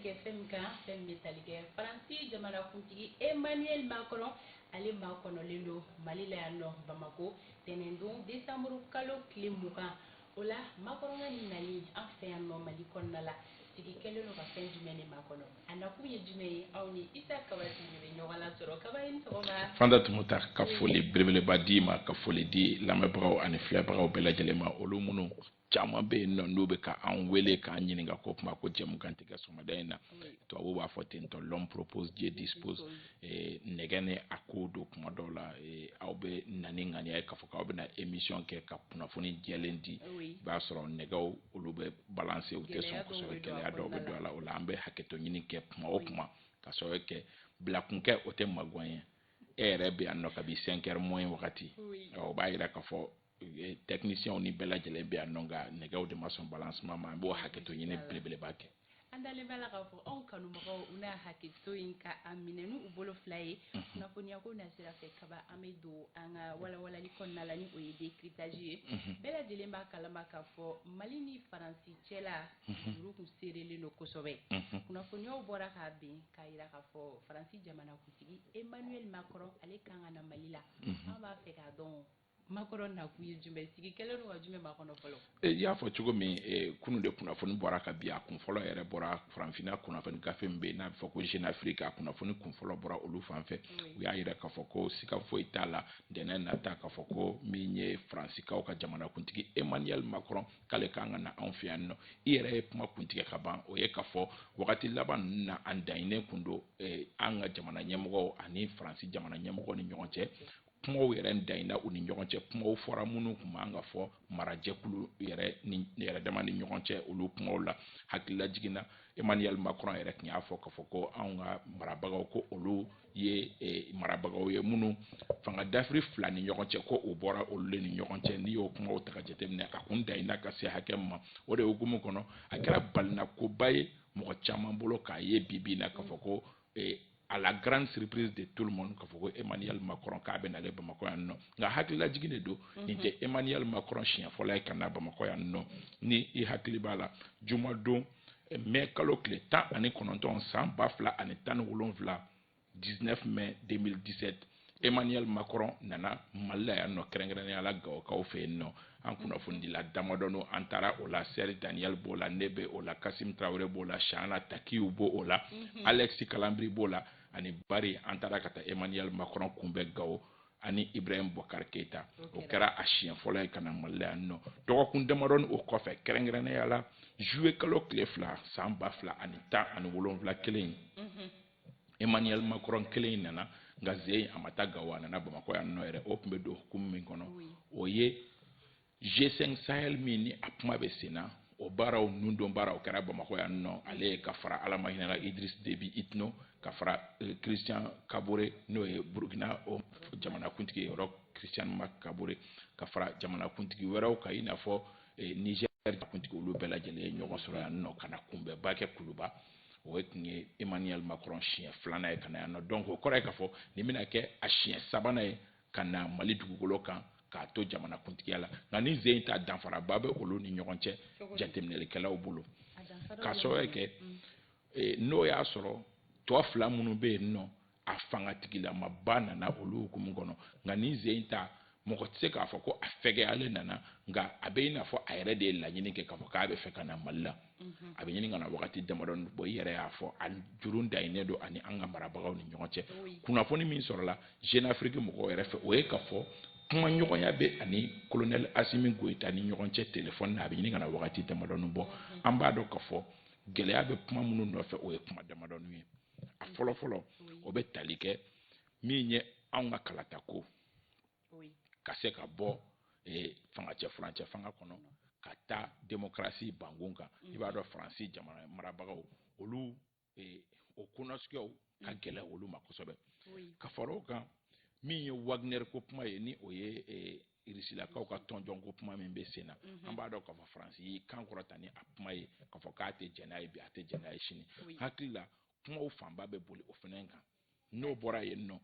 kɛ fɛn min kan, fɛn min bɛ tali kɛ Faransi jamanakuntigi Emmanuel Macron, ale makɔnɔlen don Mali la yan nɔ Bamako tɛnɛndon décembre kalo tile 20. O la, Macron ka nin nali an fɛ yan nɔ Mali kɔnɔna la, sigi kɛlen don ka fɛn jumɛn de makɔnɔ, a nakun ye jumɛn ye? Aw ni Isa Kaba de bɛ ɲɔgɔn lasɔrɔ. Kaba, i ni sɔgɔma. Fanta Tumuta, ka foli belebeleba d'i ma, ka foli di lamɛnbagaw ani filɛbagaw bɛɛ lajɛlen ma. Olu minnu caman bɛ yen nɔ, n'u bɛ ka an wele k'an ɲininka ko kuma ko jɛmukan tɛ kɛ sɔgɔmada in na. Tubabu b'a fɔ ten tɔ: "L'homme propose, Dieu dispose." Nɛgɛ ni a ko don. Kuma dɔw la, aw bɛ na ni ŋaniya ye k'a fɔ k'aw bɛna émission kɛ ka kunnafoni jɛlen di, i b'a sɔrɔ nɛgɛw olu bɛ balancer, u tɛ sɔn kosɛbɛ, gɛlɛya dɔw bɛ don a la. O la, an bɛ hakɛto ɲini kɛ kuma o kuma, ka sababu kɛ bilakunkɛ o tɛ maguwan ye. E yɛrɛ bɛ yan nɔ kabi 5 heures moins wagati, o b'a yira k'a fɔ techniciens ni bɛɛ lajɛlen bɛ yan nɔ, nka nɛgɛw de ma sɔn balancement ma. An b'o hakɛto ɲini belebeleba kɛ. An dalen b'a la k'a fɔ anw kanubagaw, u n'a hakɛto in ka a minɛ n'u bolo fila ye. Kunnafoniya ko nasira fɛ, Kaba, an bɛ don an ka walawalali kɔnɔna la ni o ye décryptage ye. Bɛɛ lajɛlen b'a kalama k'a fɔ Mali ni Faransi cɛla juru kun serelen don kosɛbɛ. Kunnafoniyaw bɔra k'a bin k'a yira k'a fɔ Faransi jamanakuntigi Emmanuel Macron, ale kan ka na Mali la. An b'a fɛ k'a dɔn, Macron nakun ye jumɛn? Sigi kɛlen don ka jumɛn makɔnɔ fɔlɔ? I y'a fɔ cogo min, kunun de kunnafoni bɔra ka bi. A kun fɔlɔ yɛrɛ bɔra Farafinna kunnafoni gafe min bɛ yen n'a bɛ fɔ ko Jeune Afrique, a kunnafoni kun fɔlɔ bɔra olu fan fɛ. U y'a yira k'a fɔ ko siga foyi t'a la, ntɛnɛn nata, k'a fɔ ko min ye Faransikaw ka jamanakuntigi Emmanuel Macron, k'ale kan ka na anw fɛ yan nɔ. I yɛrɛ ye kuma kuntigɛ ka ban, o ye k'a fɔ wagati laban ninnu na, an daɲini kun don an ka jamana ɲɛmɔgɔw ani Faransi jamana ɲɛmɔgɔw ni ɲɔgɔn cɛ. Kumaw yɛrɛ dayina u ni ɲɔgɔn cɛ, kumaw fɔra minnu tun man ka fɔ marajɛkulu yɛrɛ ni yɛrɛ dama ni ɲɔgɔn cɛ. Olu kumaw la, hakilila jiginna, Emmanuel Macron yɛrɛ tun y'a fɔ k'a fɔ ko anw ka marabagaw, ko olu ye marabagaw ye minnu fanga dafiri fila ni ɲɔgɔn cɛ, ko u bɔra olu de ni ɲɔgɔn cɛ. N'i y'o kumaw ta ka jateminɛ, a kun dayina ka se hakɛ min ma, o de hukumu kɔnɔ, a kɛra balinakoba ye mɔgɔ caman bolo k'a ye bi bi in na k'a fɔ ko, à la grande surprise de tout le monde, k'a fɔ ko Emmanuel Macron k'a bɛ nalen Bamakɔ yan nɔ. Nka hakililajigin de don, nin tɛ Emmanuel Macron siɲɛ fɔlɔ ye ka na Bamakɔ yan nɔ. Ni i hakili b'a la, jumadon mai kalo tile 19 san 2017, 19 mai 2017, Emmanuel Macron nana Mali la yan nɔ, kɛrɛnkɛrɛnnenya la Gawokaw fɛ yen nɔ. An kunnafonidila damadɔni an taara o la. Sɛri Daniel b'o la, ne bɛ o la, Kasim Tarawele b'o la, Shana Takiw b'o o la, Alex Kalambry b'o la ani Bari. An taara ka taa Emmanuel Macron kunbɛn Gawo ani Ibrahim Boubacar Keita. O kɛra a siɲɛ fɔlɔ ye ka na Mali la yan nɔ. Dɔgɔkun damadɔni o kɔfɛ, kɛrɛnkɛrɛnnenya la juillet kalo tile 2 san 2017 kelen in, Emmanuel Macron kelen in nana, nka zen a ma taa Gawo, a nana Bamakɔ yan nɔ yɛrɛ. O tun bɛ don hukumu min kɔnɔ, o ye G5 Sahel min ni a kuma bɛ sen na, o baaraw nundon baaraw kɛra Bamakɔ yan nɔ. Ale ye ka fara, Ala ma hinɛ la, Idriss Déby Itno, ka fara Christian Kabore, n'o ye Burukina o jamanakuntigi ye, yɔrɔ Christian Marc Kabore, ka fara jamanakuntigi wɛrɛw kan, i n'a fɔ Niger kuntigi, olu bɛɛ lajɛlen ye ɲɔgɔn sɔrɔ yan nɔ ka na kunbɛnba kɛ Kuluba. O tun ye Emmanuel Macron siɲɛ filanan ye ka na yan nɔ. Donc o kɔrɔ ye k'a fɔ nin bɛna kɛ a siɲɛ sabanan ye ka na Mali dugukolo kan k'a to jamanakuntigiya la. Nka ni zen ta, danfaraba bɛ olu ni ɲɔgɔn cɛ jateminɛlikɛlaw bolo, k'a sababu kɛ n'o y'a sɔrɔ tɔ fila minnu bɛ yen nɔ, a fangatigilamaba nana olu hukumu kɔnɔ. Nka ni zen ta, mɔgɔ tɛ se k'a fɔ ko a fɛgɛyalen nana, nka a bɛ i n'a fɔ a yɛrɛ de ye laɲini kɛ k'a fɔ k'a bɛ fɛ ka na Mali la. A bɛ ɲini ka na wagati damadɔni bɔ. I yɛrɛ y'a fɔ, a juru daɲinen don ani an ka marabagaw ni ɲɔgɔn cɛ. Kunnafoni min sɔrɔla Jeune Afrique mɔgɔw yɛrɛ fɛ, o ye k'a fɔ kumaɲɔgɔnya bɛ ani colonel Assimi Goïta ni ɲɔgɔn cɛ téléphone na, a bɛ ɲini ka na wagati damadɔni bɔ. An b'a dɔn k'a fɔ gɛlɛya bɛ kuma minnu nɔfɛ, o ye kuma damadɔni ye. A fɔlɔ fɔlɔ, o bɛ tali kɛ min ye, anw ka kalata ko ka se ka bɔ fangacɛ furancɛ fanga kɔnɔ ka taa démocratie bankun kan. I b'a dɔn, Faransi jamana marabagaw, olu o konnasuguyaw ka gɛlɛn olu ma kosɛbɛ. Ka fara o kan, min ye Wagner ko kuma ye, ni o ye Irisilakaw ka tɔnjɔn ko kuma min bɛ sen na, an b'a dɔn k'a fɔ Faransi y'i kan kɔrɔta ni a kuma ye k'a fɔ k'a tɛ jɛn n'a ye bi, a tɛ jɛn n'a ye sini. Hakili la, kumaw fanba bɛ boli o fana kan. N'o bɔra yen nɔ,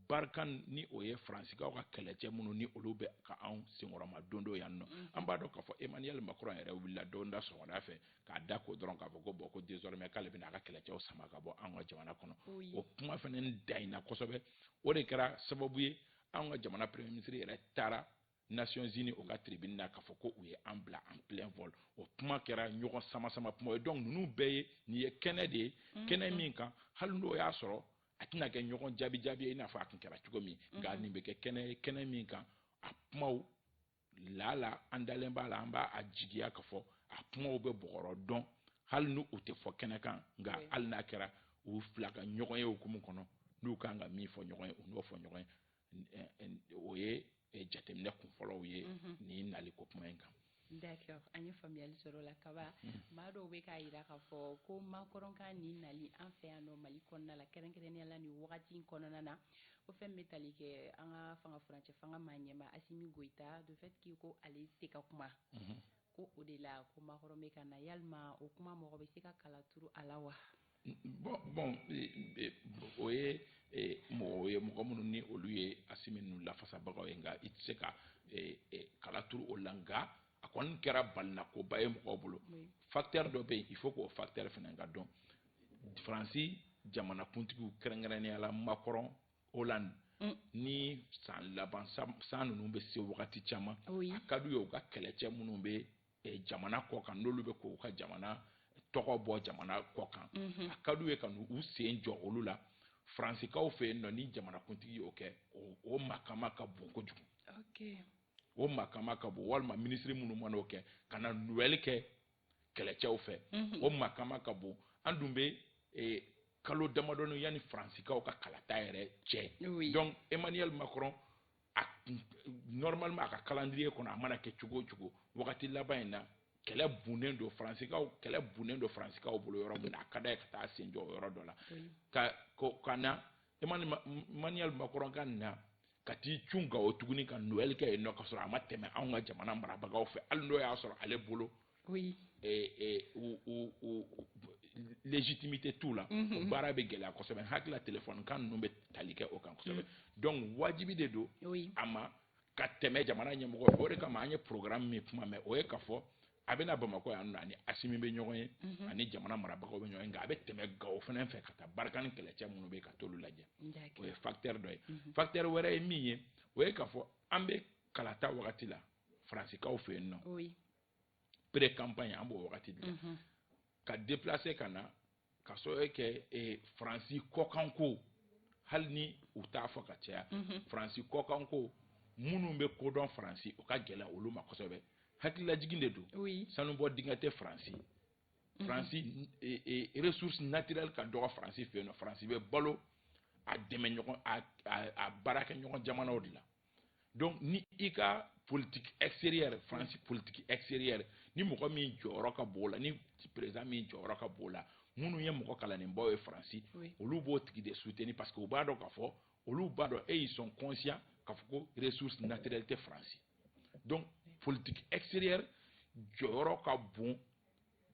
Barkhane, ni o ye Faransikaw ka kɛlɛcɛ minnu ni olu bɛ ka anw senkɔrɔma don don yan nɔ, an b'a dɔn k'a fɔ Emmanuel Macron yɛrɛ wulila don da sɔgɔmada fɛ k'a da ko dɔrɔn k'a fɔ ko bon, ko désormais k'ale bɛna a ka kɛlɛcɛw sama ka bɔ anw ka jamana kɔnɔ. O kuma fana daɲina kosɛbɛ. O de kɛra sababu ye anw ka jamana premier ministre yɛrɛ taara Nations Unies, o ka tribune na, k'a fɔ ko u ye an bila en plein vol. O kuma kɛra ɲɔgɔn sama sama kuma ye. Donc ninnu bɛɛ ye nin ye kɛnɛ de ye, kɛnɛ min kan, hali n'o y'a sɔrɔ a tɛna kɛ ɲɔgɔn jaabi jaabi ye i n'a fɔ a tun kɛra cogo min, nka nin bɛ kɛ kɛnɛ ye, kɛnɛ min kan a kumaw laala an dalen b'a la, an b'a a jigiya k'a fɔ a kumaw bɛ bɔgɔrɔ dɔn, hali n'u u tɛ fɔ kɛnɛ kan. Nka hali n'a kɛra u fila ka ɲɔgɔn ye hukumu kɔnɔ, n'u kan ka min fɔ ɲɔgɔn ye, u n'o fɔ ɲɔgɔn ye. O ye jateminɛ kunfɔlɔw ye nin nali ko kuma in kan. D'accord, an ye faamuyali sɔrɔ o la. Kaba, maa dɔw bɛ k'a jira k'a fɔ ko Macron ka nin nali an fɛ yan nɔ Mali kɔnɔna la, kɛrɛnkɛrɛnnenya la nin wagati in kɔnɔna na, ko fɛn bɛ tali kɛ an ka fanga furancɛ fanga maa ɲɛma Assimi Goïta, du fait que ko ale tɛ ka kuma, ko o de la ko Macron bɛ ka na. Yalima o kuma, mɔgɔ bɛ se ka kala turu a la wa? Bon, o ye mɔgɔw ye, mɔgɔ minnu ni olu ye Assimi ninnu lafasabagaw ye, nka i tɛ se ka kala turu o la. Nka a kɔni kɛra balinakoba ye mɔgɔw bolo. Facteur dɔ bɛ yen, il faut k'o facteur fana ka dɔn. Faransi jamanakuntigiw, kɛrɛnkɛrɛnnenya la Macron, Hollande, ni san laban san ninnu bɛ se wagati caman, a ka d'u ye u ka kɛlɛcɛ minnu bɛ jamana kɔ kan, n'olu bɛ k'u ka jamana tɔgɔ bɔ jamana kɔ kan, a ka d'u ye ka u sen jɔ olu la. Faransikaw fɛ yen nɔ, ni jamanakuntigi y'o kɛ, o makama ka bon kojugu. O makama ka bon. Walima minisiri minnu man'o kɛ ka na Noël kɛ kɛlɛcɛw fɛ, o makama ka bon. An dun bɛ kalo damadɔni yanni Faransikaw ka kalata yɛrɛ cɛ. Donc Emmanuel Macron, a normalement a ka calendrier kɔnɔ, a mana kɛ cogo o cogo, wagati laban in na, kɛlɛ bunnen don Faransikaw, kɛlɛ bunnen don Faransikaw bolo yɔrɔ min na, a ka d'a ye ka taa sen jɔ o yɔrɔ dɔ la ka na. Emmanuel Macron ka na ka t'i cun Gawo tuguni ka Noël kɛ yen nɔ, ka sɔrɔ a ma tɛmɛ anw ka jamana marabagaw fɛ, hali n'o y'a sɔrɔ ale bolo u légitimité t'u la, o baara bɛ gɛlɛya kosɛbɛ. N hakili la téléphone kan ninnu bɛ tali kɛ o kan kosɛbɛ. Donc wajibi de don a ma ka tɛmɛ jamana ɲɛmɔgɔ fɛ. O de kama an ye programme min kuma mɛn, o ye k'a fɔ a bɛna Bamakɔ yan nɔ, ani Assimi bɛ ɲɔgɔn ye, ani jamana marabagaw bɛ ɲɔgɔn ye, nka a bɛ tɛmɛ Gawo fana fɛ ka taa Barkhane kɛlɛcɛ minnu bɛ yen, ka t'olu lajɛ. O ye facteur dɔ ye. Facteur wɛrɛ ye min ye, o ye k'a fɔ an bɛ kalata wagati la Faransikaw fɛ yen nɔ, pré campagne, an b'o wagati de la ka déplacer ka na ka sababu kɛ Faransi kɔkanko, hali ni u t'a fɔ ka caya, Faransi kɔkanko minnu bɛ kodɔn Faransi, o ka gɛlɛn olu ma kosɛbɛ. Hakililajigin de don, sanubɔ dingɛ tɛ Faransi. Faransi, ressource naturelle ka dɔgɔ Faransi fɛ yen nɔ. Faransi bɛ balo a dɛmɛ ɲɔgɔn, a baarakɛ ɲɔgɔn jamanaw de la. Donc ni i ka politique extérieure, Faransi politique extérieure, ni mɔgɔ min jɔyɔrɔ ka bon o la, ni président min jɔyɔrɔ ka bon o la, minnu ye mɔgɔ kalannenbaw ye Faransi, olu b'o tigi de soutenir, parce que u b'a dɔn k'a fɔ, olu b'a dɔn et ils sont conscients k'a fɔ ko ressource naturelle tɛ Faransi. Donc politique extérieure jɔyɔrɔ ka bon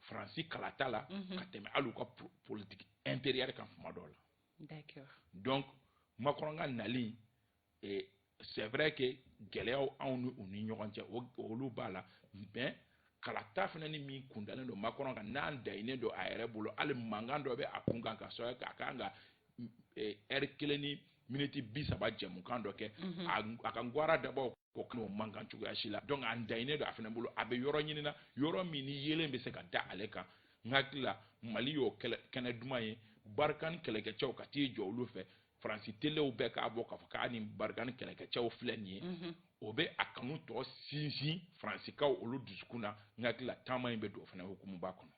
Faransi kalata la ka tɛmɛ hali u ka politique intérieure kan kuma dɔw la. Donc Macron ka nali, c'est vrai que gɛlɛyaw anw ni u ni ɲɔgɔn cɛ, olu b'a la, mais kalata fana ni min kundalen don Macron kan, n'a daɲinen don a yɛrɛ bolo, hali mankan dɔ bɛ a kun kan ka sababu kɛ a kan ka ɛri 1 ni miniti 30 jɛmukan dɔ kɛ, a ka gwara dabɔ o kan'o mankan cogoya si la. Donc a daɲinen don a fana bolo, a bɛ yɔrɔ ɲini na, yɔrɔ min ni yeelen bɛ se ka da ale kan. N hakili la Mali y'o kɛnɛ duman ye. Barkhane kɛlɛkɛcɛw ka t'i jɔ olu fɛ, Faransi telew bɛɛ k'a bɔ k'a fɔ k'a ni Barkhane kɛlɛkɛcɛw filɛ nin ye, o bɛ a kanu tɔ sinsin Faransikaw olu dusukun na. N hakili la taama in bɛ don o fana hukumuba kɔnɔ.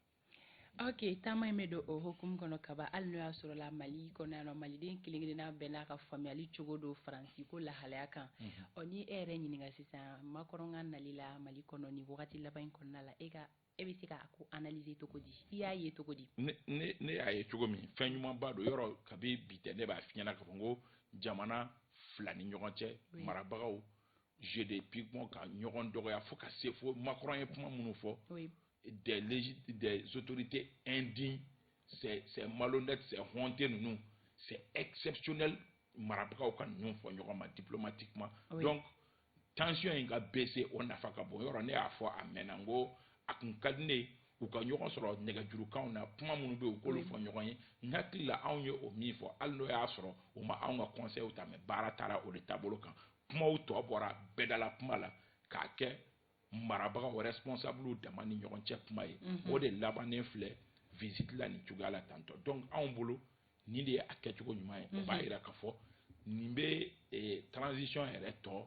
Ok, taama in bɛ don o hukumu kɔnɔ. Kaba, hali n'o y'a sɔrɔ la Mali kɔnɔ yan nɔ, maliden kelen kelenna bɛɛ n'a ka faamuyali cogo don Faransi ko lahalaya kan. Ɔ, ni e yɛrɛ ɲininka sisan Macron ka nali la Mali kɔnɔ nin wagati laban in kɔnɔna la, e ka e bɛ se k'a ko analyser cogo di? I y'a ye cogo di? Ne y'a ye cogo min, fɛn ɲumanba don. Yɔrɔ kabi bi tɛ, ne b'a f'i ɲɛna k'a fɔ n ko jamana fila ni ɲɔgɔn cɛ, marabagaw jeu de ping-pong ka ɲɔgɔn dɔgɔya fo ka se fo Macron ye kuma minnu fɔ, des autorités indignes, c'est malhonnête, c'est honteux ninnu, C'est exceptionnel, marabagaw ka ninnu fɔ ɲɔgɔn ma diplomatiquement. Donc tension in ka baisser, o nafa ka bon. Yɔrɔ ne y'a fɔ a mɛnna, n ko a kun ka di ne ye u ka ɲɔgɔn sɔrɔ nɛgɛjurukanw na, kuma minnu bɛ yen, u k'olu fɔ ɲɔgɔn ye. N hakili la, anw ye o min fɔ, hali n'o y'a sɔrɔ u ma anw ka conseil ta, mais baara taara o de taabolo kan. Kumaw tɔ bɔra bɛɛdala kuma la k'a kɛ marabagaw responsable dama ni ɲɔgɔn cɛ kuma ye. O de labannen filɛ visite la nin cogoya la tantɔ. Donc anw bolo, nin de ye a kɛcogo ɲuman ye. O b'a yira k'a fɔ nin bɛ transition yɛrɛ tɔ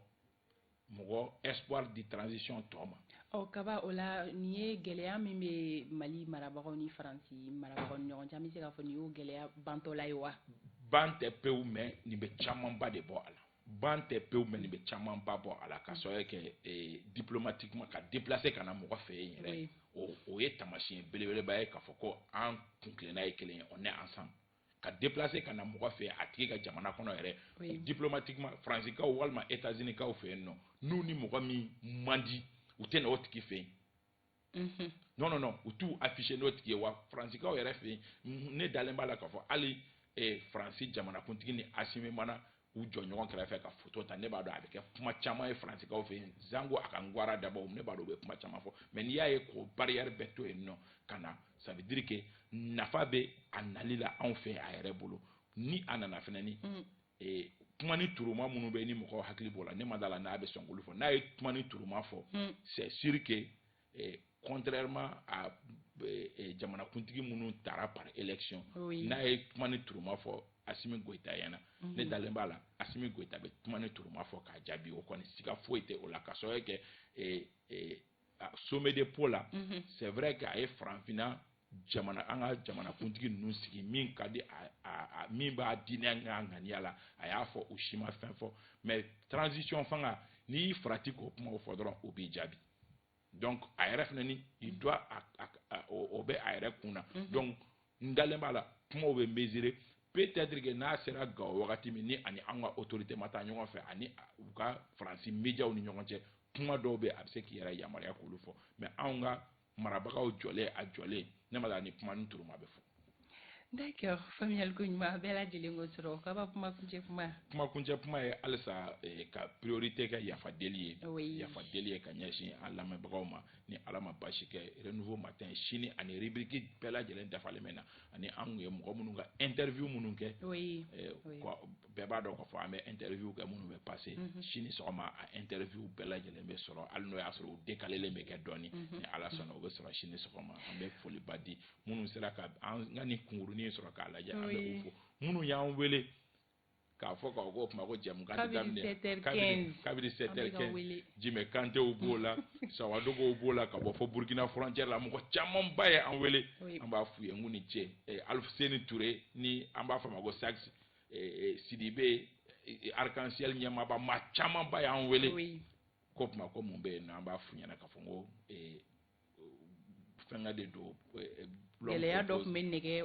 mɔgɔ espoir di transition tɔ ma. Ɔ Kaba, o la nin ye gɛlɛya min bɛ Mali marabagaw ni Faransi marabagaw ni ɲɔgɔn cɛ, an bɛ se k'a fɔ nin y'o gɛlɛya bantɔla ye wa? Ban tɛ pewu, mais nin bɛ camanba de bɔ a la. Ban tɛ pewu, mais nin bɛ camanba bɔ a la, ka sababu kɛ diplomatiquement ka déplacer ka na mɔgɔ fɛ yen yɛrɛ, o ye taamasiyɛn belebeleba ye k'a fɔ ko an kuntilenna ye kelen ye, on est ensemble. Ka déplacer ka na mɔgɔ fɛ a tigi ka jamana kɔnɔ yɛrɛ, diplomatiquement, Faransikaw walima États-Unis kaw fɛ yen nɔ, n'u ni mɔgɔ min man di, u tɛ na o tigi fɛ yen. Non, non, non, u t'u afficher n'o tigi ye. Wa Faransikaw yɛrɛ fɛ yen, ne dalen b'a la k'a fɔ hali Faransi jamanakuntigi ni Asimi mana u jɔ ɲɔgɔn kɛrɛfɛ ka photo ta, ne b'a dɔn a bɛ kɛ kuma caman ye Faransikaw fɛ yen. Zango a ka n gwara dabɔ, ne b'a dɔn u bɛ kuma caman fɔ. Mais n'i y'a ye k'o barrière bɛɛ to yen nɔ ka na, ça veut dire que nafa bɛ a nali la anw fɛ a yɛrɛ bolo. Ni a nana fɛnɛ, ni kuma ni turuma minnu bɛ ni mɔgɔw hakili b'o la, ne ma d'a la n'a bɛ sɔn k'olu fɔ. N'a ye kuma ni turuma fɔ, c'est sûr que contrairement à jamanakuntigi minnu taara par élection, n'a ye kuma ni turuma fɔ Asimi Goyita ɲɛna, ne dalen b'a la Asimi Goyita bɛ kuma ni turuma fɔ k'a jaabi. O kɔni, siga foyi tɛ o la, ka sababu kɛ sommet de Pau la, c'est vrai que a ye farafinna jamana, an ka jamanakuntigi ninnu sigi, min ka di a min b'a diinɛ n'a ŋaniya la, a y'a fɔ, u si ma fɛn fɔ. Mais transition fanga, n'i y'i farati k'o kumaw fɔ dɔrɔn, o b'i jaabi. Donc a yɛrɛ fana ni il doit o bɛ a yɛrɛ kun na. Donc n dalen b'a la kumaw bɛ mesurer. Peut-être que n'a sera Gawo wagati min, ni ani an ka autorité ma taa ɲɔgɔn fɛ, ani u ka Faransi médiaw ni ɲɔgɔn cɛ, kuma dɔw bɛ, a bɛ se k'i yɛrɛ yamaruya k'olu fɔ. Mais anw ka marabagaw jɔlen, a jɔlen, ne ma dala ni kuma ni turuma bɛ fɔ. D'accord, faamuyali ko ɲuman bɛɛ lajɛlen ko sɔrɔ. Kaba, kuma kuncɛ kuma. Kuma kuncɛ kuma ye halisa ka priorité kɛ yafadeli ye, yafadeli ye ka ɲɛsin an lamɛnbagaw ma. Ni Ala ma basi kɛ, Renouveau Matin sini ani rubrique bɛɛ lajɛlen dafalen bɛ na, ani an kun ye mɔgɔ minnu ka interview minnu kɛ, bɛɛ b'a dɔn k'a fɔ an bɛ interview kɛ minnu bɛ passer sini sɔgɔma, a interview bɛɛ lajɛlen bɛ sɔrɔ, hali n'o y'a sɔrɔ u décalé bɛ kɛ dɔɔni. Ni Ala sɔnna, o bɛ sɔrɔ sini sɔgɔma. An bɛ foliba di minnu sera ka an ka nin kunkurunin sɔrɔ k'a lajɛ, an bɛ u fo. Minnu y'an wele k'a fɔ k'aw ko o tuma ko jɛmukan tɛ daminɛ kabini 7h15, Jimɛ Kantew b'o la, Sawadogow b'o la, ka bɔ fɔ Burukina frontière la, mɔgɔ camanba ye an wele. An b'a f'u ye n k'u ni ce. Alifuseni Ture, ni an b'a fɔ a ma ko Sax Sidibe, Arc-en-Ciel ɲɛmaaba, maa camanba y'an wele ko tuma ko mun bɛ yen nɔ. An b'a f'u ɲɛna k'a fɔ n ko fɛnkɛ de don. Gɛlɛya dɔ tun bɛ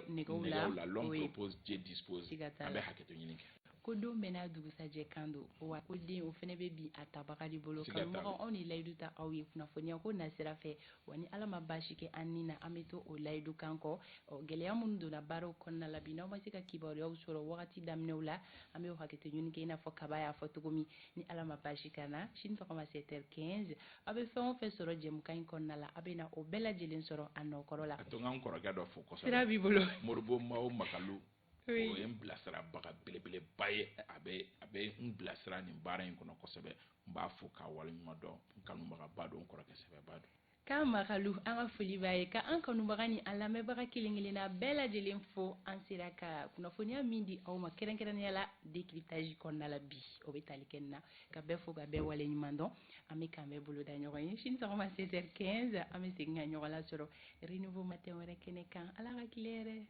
nɛgɛw la. L'homme propose, Dieu dispose. An bɛ hakɛto ɲini kɛ. Ko don bɛɛ n'a dugusajɛ kan don wa, ko den o fɛnɛ bɛ bi a tabaga de bolo. Kanubagaw, anw ni layidu ta aw ye kunnafoniya ko nasira fɛ wa, ni Ala ma baasi kɛ an ni na, an bɛ to o layidu kan kɔ. Ɔ gɛlɛya minnu donna baaraw kɔnɔna la bi, n'aw ma se ka kibaruyaw sɔrɔ wagati daminɛw la, an bɛ o hakɛto ɲini kɛ. I n'a fɔ Kaba y'a fɔ cogo min, ni Ala ma baasi k'an na, sini sɔgɔma 7h15, aw bɛ fɛn o fɛn sɔrɔ jɛmukan in kɔnɔna la, aw bɛ na o bɛɛ lajɛlen sɔrɔ a nɔ kɔrɔ la. A to n ka n kɔrɔkɛ dɔ fo kosɛbɛ. Sira b'i bolo. Moribo Mawo Makalu, o ye n bilasirabaga belebeleba ye. A bɛ n bilasira nin baara in kɔnɔ kosɛbɛ. N b'a fo k'a waleɲuman dɔn. N kanubagaba don, n kɔrɔkɛ sɛbɛba don. K'a Makalu, an ka foli b'a ye, ka an kanubaga ni an lamɛnbaga kelen kelenna bɛɛ lajɛlen fo. An sera ka kunnafoniya min di aw ma, kɛrɛnkɛrɛnnenya la décryptage kɔnɔna la bi, o bɛ tali kɛ nin na. Ka bɛɛ fo, ka bɛɛ waleɲuman dɔn. An bɛ k'an bɛɛ boloda ɲɔgɔn ye sini sɔgɔma 7h15, an bɛ segin ka ɲɔgɔn lasɔrɔ Renouveau Matin wɛrɛ kɛnɛ kan. Ala ka tile hɛrɛ.